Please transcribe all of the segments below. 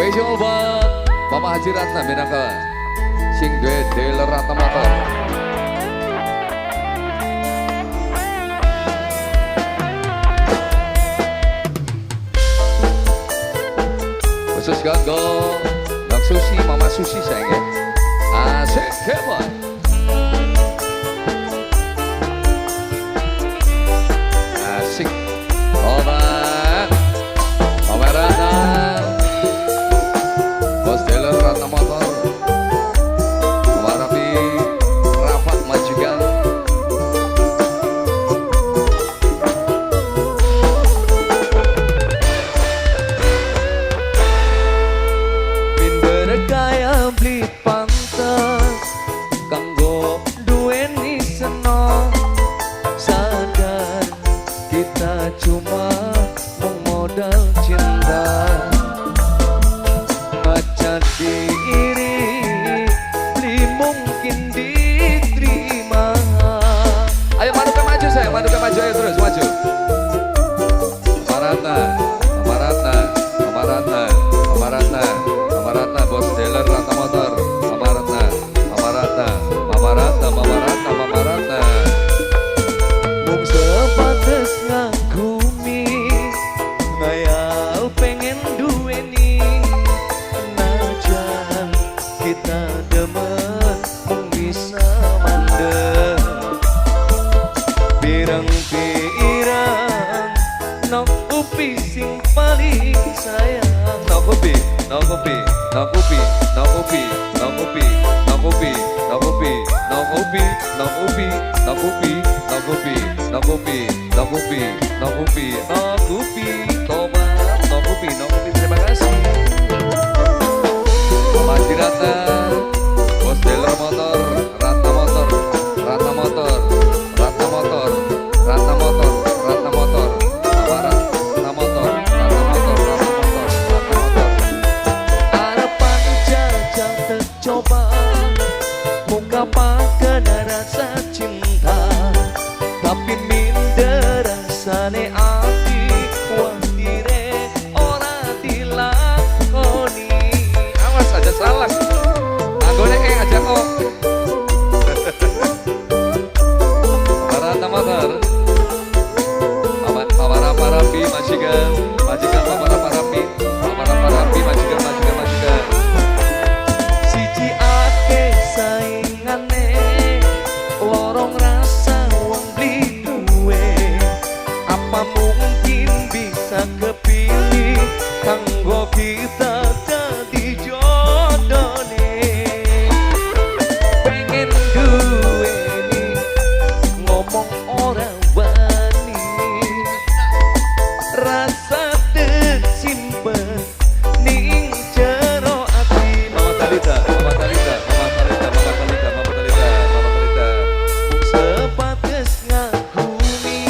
Spesial buat Mama Haji Ratna minangka sing duwe dealer Ratna Motor. Khusus kanggo Bang Susi, Mama Susi sayang ya. Asik, hebat. Asik. Obat. Mama Ratna. Bos dealer Ratna Motor. Mama Rapi, Rafa majikan. Minder kaya beli pantes kanggo duweni seno, sadar kita cuma mung modal cinta. Ngaca diri beli mungkin diterima. Ayo manuka maju sayang, manuka maju, ayo terus maju. Mama Ratna, Mama Ratna, Mama Ratna, Mama Ratna, Mama Ratna, bos dealer Ratna Motor. Mama Ratna, Mama Ratna, Mama Ratna, Mama Ratna, Mama Ratna. Mung sebatas ngagumi, ngayal pengen duweni, najan kita demen mung bisa mandek. Pirang-pirang nok upi sing paling sayang. No kopi, no kopi, no kopi, no kopi, no kopi, no kopi, no kopi, no kopi, no kopi, no kopi, no kopi, no kopi, no kopi, no kopi, no kopi, tomat, no kopi, no kopi. Terima kasih. Mama Haji Ratna, bos dealer motor, Ratna Motor, Ratna Motor, Ratna Motor, Ratna Motor, Ratna Motor, Mama Ratna Motor, Ratna Motor, Ratna Motor, Ratna Motor. Harapan jajal tercoba mungkapaken rasa cinta, tapi minder rasane ati, kuatire ora dilakoni. Awas aja salah. Anggone eh aja kok. Mama Ratna Motor. Mama Mama Rapa Rapi majikan, majikan Mama Rapa Rapi, Mama Rapa Rapi majikan, majikan, majikan. Siji akeh saingane, loro ngrasa wong beli duwe. Apa mungkin bisa kepilih kanggo kita dadi jodone? Pengen duweni, ngomong ora wani, rasa tersimpen ning jero ati. Mama Talita, Mama Talita, Mama Talita, Mama Talita, Mama Talita, Mama Talita. Mung sepates ngagumi,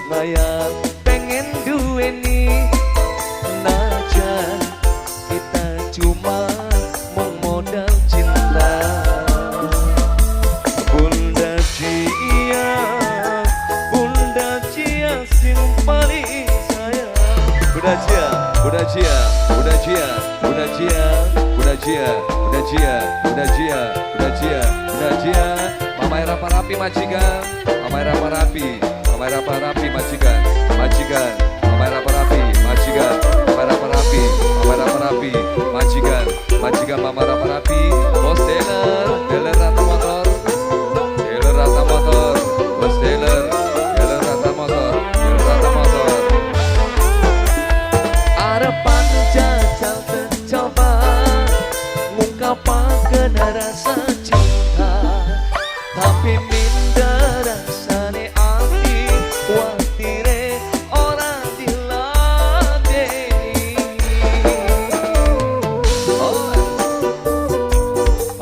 ngayal pengen duweni, najan kita cuma mung modal cinta. Bunda Cia, Bunda Cia sing paling sayang. Bunda Cia, Bunda Cia, Bunda Cia, Bunda Cia, Bunda Cia, Bunda Cia, Bunda Cia, Bunda Cia, Bunda Cia. Mama Era Rapi majikan, Mama Era Rapi, Mama Era Rapi majikan, majikan, Mama Era Rapi majikan, Mama Era Rapi, Mama Era Rapi majikan, majikan Mama Era Rapi, bos dealer, dealer Ratna Motor, dealer Ratna Motor, bos dealer, dealer Ratna Motor, dealer Ratna Motor. Arepan jajal tercoba ngungkapaken rasa cinta, tapi minder rasane ati, kuatire ora diladeni. Oh.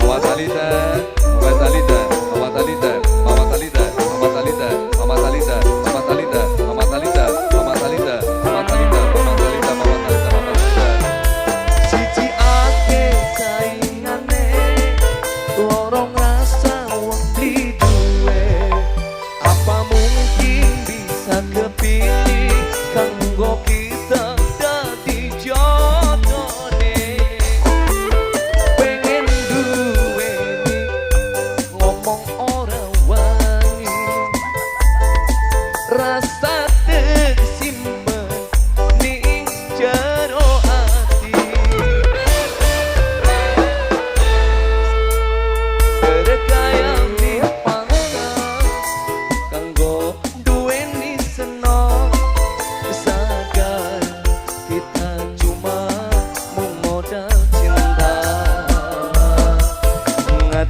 Mama Talita, Mama Talita, Mama Talita, Mama Talita, Mama Talita, Mama Talita, Mama Talita, Mama Talita, Mama Talita, Mama Talita, Mama Talita, Mama Talita, Mama Talita. Siji akeh saingane, loro ngrasa wong beli duwe. Apa mungkin bisa kepilih kanggo kita dadi jodone?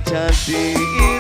Cantik.